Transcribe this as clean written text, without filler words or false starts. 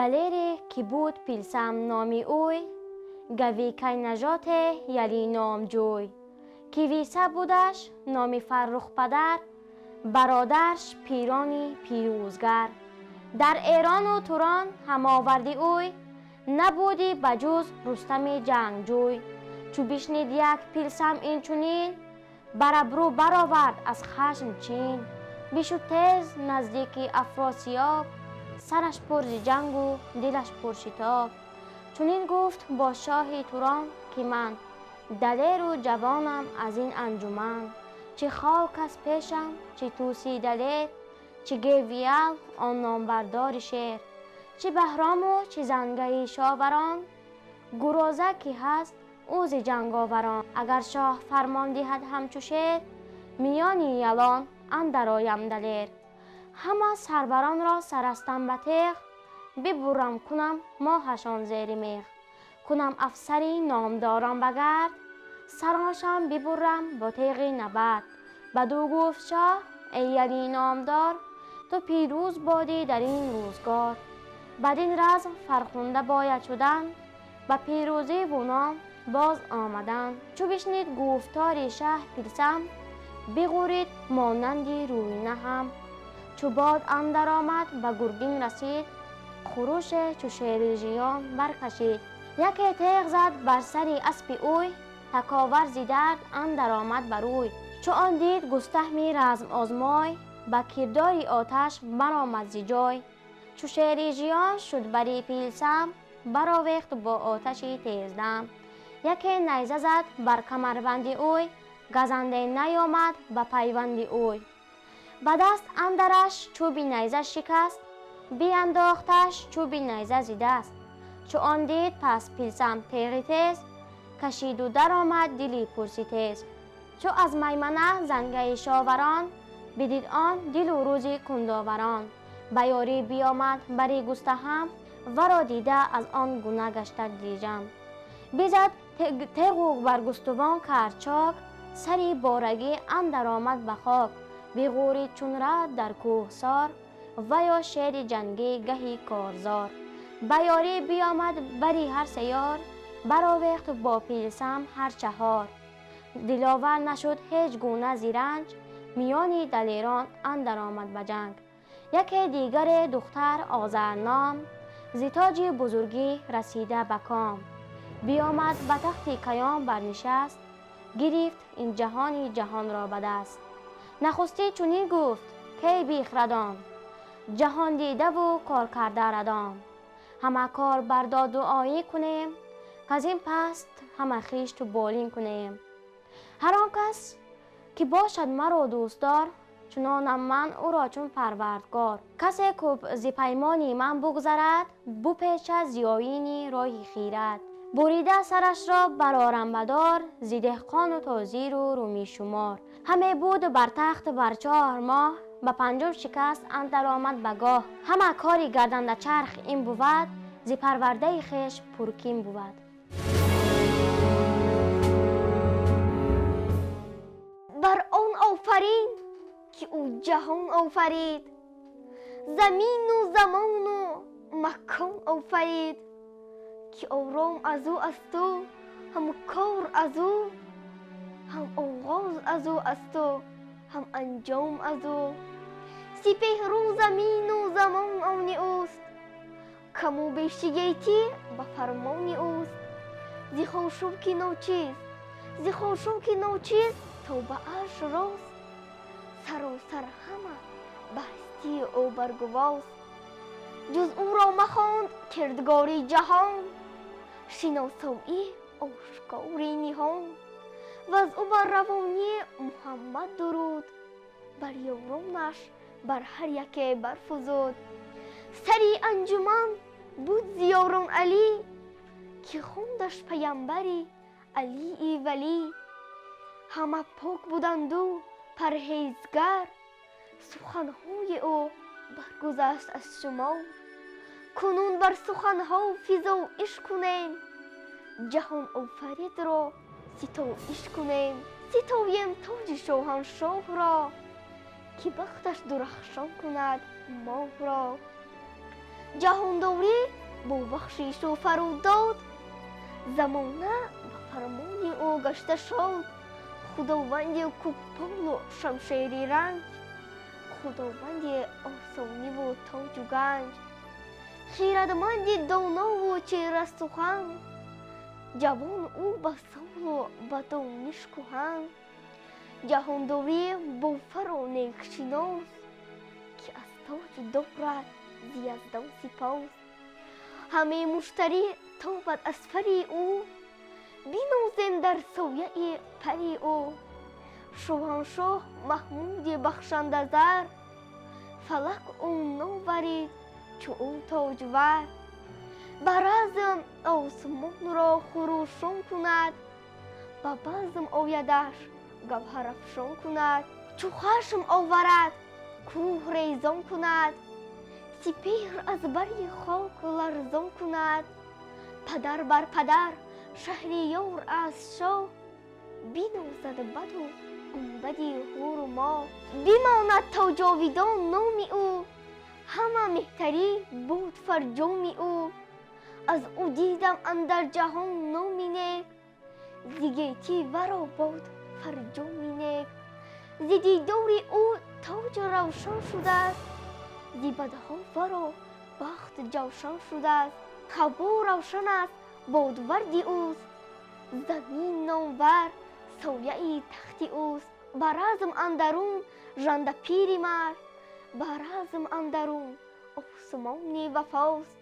Далере ки буд Пилсам номи ӯй, гави кайнажоте яли номҷӯй. Ки виса будаш номи Фаррух падар, бародарш пирони пирӯзгар. Дар Эрону Турон ҳамоварди ӯй, набуди ба ҷуз Рустами ҷангҷӯй. Чу бишнид як Пилсам инчунин, бар абрӯ баровард аз хашм чин. Бишуд тез наздики Афросиёб, сараш пур зи ҷангу дилаш пуршитоб. Чунин гуфт бо шоҳи Турон, ки ман далеру ҷавонам аз ин анҷуман. Чи хок аз пешам, чи тӯси далер, чи гевиал он номбардори шер, чи баҳрому чи зангаи шоварон, гуроза ки ҳаст ӯ зи ҷанговарон. Агар шоҳ фармон диҳад ҳамчу шер, миёни ялон андароям далер. Ҳама сарваронро сарастам ба теғ, бибурам кунам моҳашон зери меғ. Кунам афсари номдорон ба гард, сароншам бибурам бо теғи набард. Бадӯ гуфт шоҳ: эй яли номдор, ту пирӯз бодӣ дар ин рӯзгор. Бадин разм фархунда бояд шудан, ба пирӯзиву ном боз омадан. Чу бишнид гуфтори шаҳ Пилсам, биғурид монанди рӯйна ҳам. Чу бод андар омад ба гургин расид, хуруше чу шери жиён баркашид. Яке теғ зад бар сари аспи ӯй, таковар зи дард андар омад бар ӯй. Чу он дид густаҳми размозмой, ба кирдори оташ баромад зи ҷой. Чу шери жиён шуд бари Пилсам, баровехт бо оташи тездам. Яке найза зад бар камарбанди ӯй, газанде наёмад ба пайванди ӯй. Ба даст андараш чӯби найза шикаст, биандохташ чӯби найза зи даст. Чу он дид пас Пилсам теғи тез, кашиду даромад дили пурситез. Чу аз маймана зангаи шоварон, бидид он дилу рӯзи кундоварон. Ба ёрӣ биёмад бари густаҳам, варо дида аз он гуна гашта диҷам. Бизад теғу бар густувон кард чок, сари борагӣ андар омад ба хок. Биғурид чун рад дар кӯҳсор, ва ё шери ҷангӣ гаҳи корзор. Ба ёрӣ биёмад бари ҳар се ёр, баровехт бо Пилсам ҳар чаҳор. Диловар нашуд ҳеҷ гуна зи ранҷ, миёни далерон андар омад ба ҷанг. Яке дигаре духтар Озарном, зи тоҷи бузургӣ расида ба ком. Биёмад ба тахти каён барнишаст, гирифт ин ҷаҳони ҷаҳонро ба даст. Нахустӣ чунин гуфт: кей бихрадон, ҷаҳон дидаву кор карда радон. Ҳама кор бар додуоӣ кунем, каз ин паст ҳама хишту болин кунем. Ҳар он кас ки бошад маро дӯстдор, чунонам ман ӯро чун парвардгор. Касе ку зи паймони ман бугзарад, бупечад зи оини роҳи хирад. Бурида сарашро барорам ба дор, зи деҳқону тозиру румишумор. Ҳаме буд бар тахт бар 4 моҳ, ба панҷум шикаст андар омад ба гоҳ. Ҳама кори гарданда чарх ин бувад, зи парвардаи хеш пуркин бувад. Бар он офарин ки ӯ ҷаҳон офарид, замину замону макон офарид, ки ором аз ӯ асту ҳам кор аз ӯ, ҳам оғоз аз ӯ асту ҳам анҷом аз ӯ. Сипеҳру замину замон они ӯст, каму беши гетӣ ба фармони ӯст. Зи хошуки ночиз, зи хошуки ночиз то ба арш рост, саросар ҳама ба ҳастии ӯ баргувост. Ҷуз ӯро махонд кирдгори ҷаҳон, шиносоӣ ошкори ниҳон. Ваз ӯ бар равонии Муҳаммад дуруд, бар ёронаш бар ҳар яке барфузуд. Сари анҷуман буд зиёрон Алӣ, ки хондаш паямбари Алии валӣ. Ҳама пок буданду парҳезгар, суханҳои ӯ баргузашт аз шумор. Кунун бар суханҳо физоиш кунем, ҷаҳон офаридро ситоиш кунем. Ситоем тоҷи шоҳаншоҳро, ки бахташ дурахшон кунад моҳро. Ҷаҳондорӣ бо бахшишу фару дод, замона ба фармони ӯ гашта шод. Худованди кӯкполу шамшери ранҷ, худованди осониву тоҷу ганҷ, хирадманди донову чирасухан, ҷавон ӯ ба солу ба дониш куҳан. Ҷаҳондорӣ бо фару некшинос, ки аз тоҷ дорад зи яздон сипос. Ҳаме муштарӣ тобад аз фари ӯ, бинозем дар сояи пари ӯ. Шоҳаншоҳ Маҳмуди бахшандазар, фалак ӯ новарид чу ӯ тоҷвар. Ба разм осмонро хурӯшон кунад, ба базм оядаш гавҳарафшон кунад. Чу хашм оварад, кӯҳ резон кунад, сипеҳр аз бари хок ларзон кунад. Падар бар падар шаҳриёр аз шоҳ, бинозад баду гунбади ҳуру моҳ. Бимонад то ҷовидон номи ӯ, ҳама меҳтарӣ буд фарҷоми ӯ. Аз ӯ дидам андар ҷаҳон номи нек, зи гетӣ варо бод фарҷоми нек. Зи дидори ӯ тоҷ равшан шудааст, зи бадҳо варо бахт ҷавшан шудааст. Ҳаво равшан аст бодварди ӯст, замин номвар сояи тахти ӯст. Ба разм андарун жандапири мард, ба разм андарун осмони вафост.